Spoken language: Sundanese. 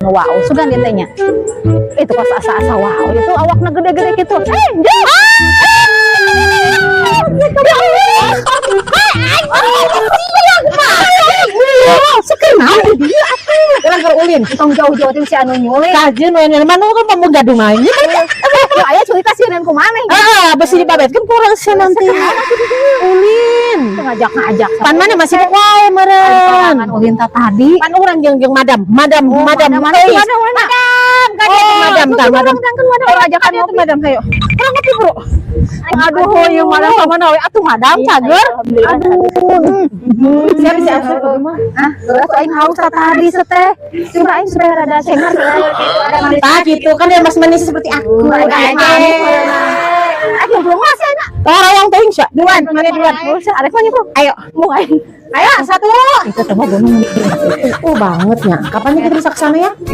Wow, sugan dia teh nya. Itu pas asa-asa wow, itu awakna gede-gede gitu. Eh, jauh. Ya Allah. Seker naon di dieu atuh? Urang keur ulin. Tong jauh-jauh teh si anu nyulik. Kajeun we mana kan pemuga dumay. Ya aya curita sieun ku maneh. Ah, besi dibabetkeun kurang sih nanti. Ulin. Ngajak-ngajak. Pan mana masih wae meureun. Sorangan ulin ta tadi. Pan urang jeung jeung madam, madam, Oh, madam, madam, mana, Euy. Mana, mana? Madam, kan dia tuh madam, tah madam. Madam, Ayo ajakan ajakan ngopi. Madam, hayo. Urang ngopi, Bro. Aduh, ieu madam sama mana we atuh madam Iya, cager. Alhamdulillah. Aduh. Siap siap siap mah. Ah, terus aing haus ta tadi seteh. Coba aing supaya rada cengar, ada manis. Tah gitu kan dia mas manis seperti aku. Ada manis. Aduh, belum masih enak. Tah yang teuing sia. Duluan, mana duluan? Ada kok nyebut. Ayo. Mau aing. Ayo, satu. Itu tuh mah gunung. Oh banget ya. Kapan nih kita bisa ke sana ya?